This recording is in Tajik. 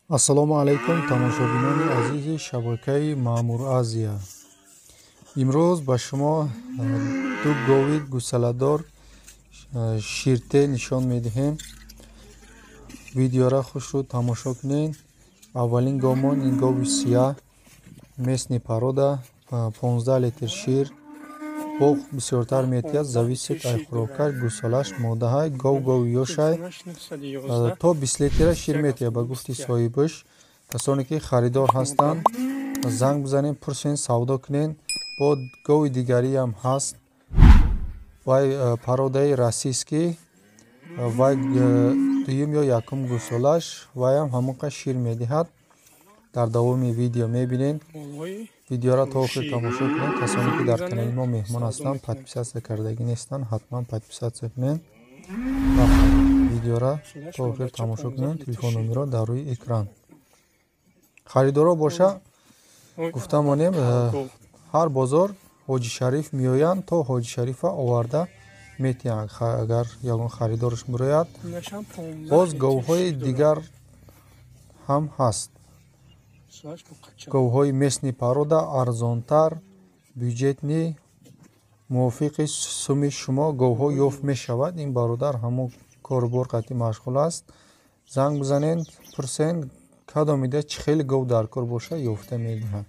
Ассалому алайкум, тамошобинони азизи шабакаи Маъмур Азия. Имрӯз ба шумо ду гови гусаладор ширте нишон медиҳем. Видеора хушрӯ тамошо кунед. Аввалин говмон ин гови сияҳ, местный порода, 15 литр шир боғ бисёртар метиҳад, зависит ай хӯрокаш. Гусалаш модаҳай, гов гови ёшай, то 20 литра шир метиҳад, ба гуфти соҳибаш. Касоне ки харидор ҳастанд, занг бизанед, пурсен, савдо кунед. Бо гови дигариам ҳаст, вай породаи российский, вай дуюм ё якум гусолаш, вайам ҳамон қадр шир медиҳад. Дар давоми видео мебинед. Видеоро то охир тамошо кунед. Касоне ки дар канали мо меҳмон ҳастанд, подписаться кардагӣ нестанд, ҳатман подписаться кунед. Видеоро то охир тамошо кунед. Телефон номеро дар рӯи экран. Харидоро боша, гуфта монем, ҳар бозор Ҳоҷи Шариф меоянд, то Ҳоҷи Шарифа оварда метиҳанд, агар ягон харидораш бирояд. Боз говҳои дигар ҳам ҳаст, говҳои местный порода, арзонтар, бюджетный, мувофиқи суми шумо говҳо ёфт мешавад. Ин бародар ҳамон корубор қатъи машғул аст. Занг бизанед, пурсен, кадомида чӣ хеле гов дар кор боша, ёфта медиҳад.